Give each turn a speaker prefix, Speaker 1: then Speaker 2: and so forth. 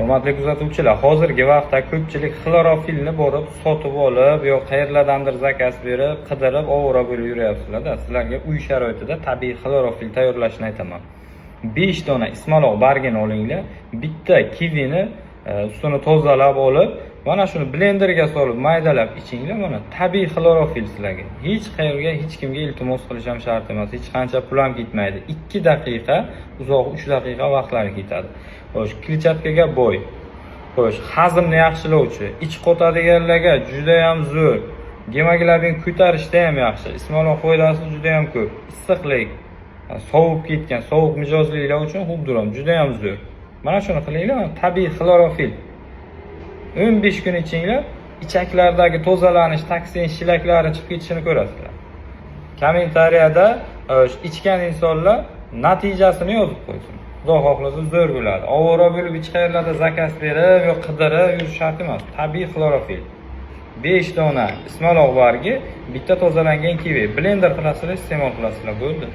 Speaker 1: Hurmatli kuzatuvchilar, hozirgi vaqtda ko'pchilik xlorofilni borib sotib olib yo qayerlardandir заказ berib, qidirib, ovora bo'lib yuryapsizlar-da. Sizlarga uy sharoitida tabiiy xlorofil tayyorlashni aytaman. 5 dona ismaloq bargini olinglar, bitta kivini ustini tozalab olib, mana shuni blenderga solib maydalab ichinglar, mana tabiiy xlorofil sizlarga. Hech qayerga, hech kimga iltimos qilish ham shart emas, hech qancha pul ham ketmaydi. 2 daqiqa, uzoq 3 daqiqa vaqtlari ketadi. Xo'sh, kletchatkaga boy. Xo'sh, hazmni yaxshilovchi, ich qotadiganlarga juda ham zo'r. Gemoglobin ko'tarishda ham yaxshi. Ismaloq foydasi juda ham ko'p. Issiqlik, sovib ketgan, sovuq mijozliklar uchun xuddi juda ham zo'r. Mana shuni qilinglar, mana tabiiy xlorofil. 15 kun ichinglar, ichaklardagi tozalanish, toksin shilaklari chiqib ketishini ko'rasizlar. Kommentariyada ichgan insonlar natijasini yozib qo'ysin. Xudo xohlasa, zo'r bo'ladi. Ovora bo'lib hech qayerlarda заказ berib yo qidirib yurish shart emas. Tabiiy xlorofil. 5 dona ismaloq bargi, bitta tozalangan kivi. Blender qilasizlar, iste'mol qilasizlar, bo'ldi.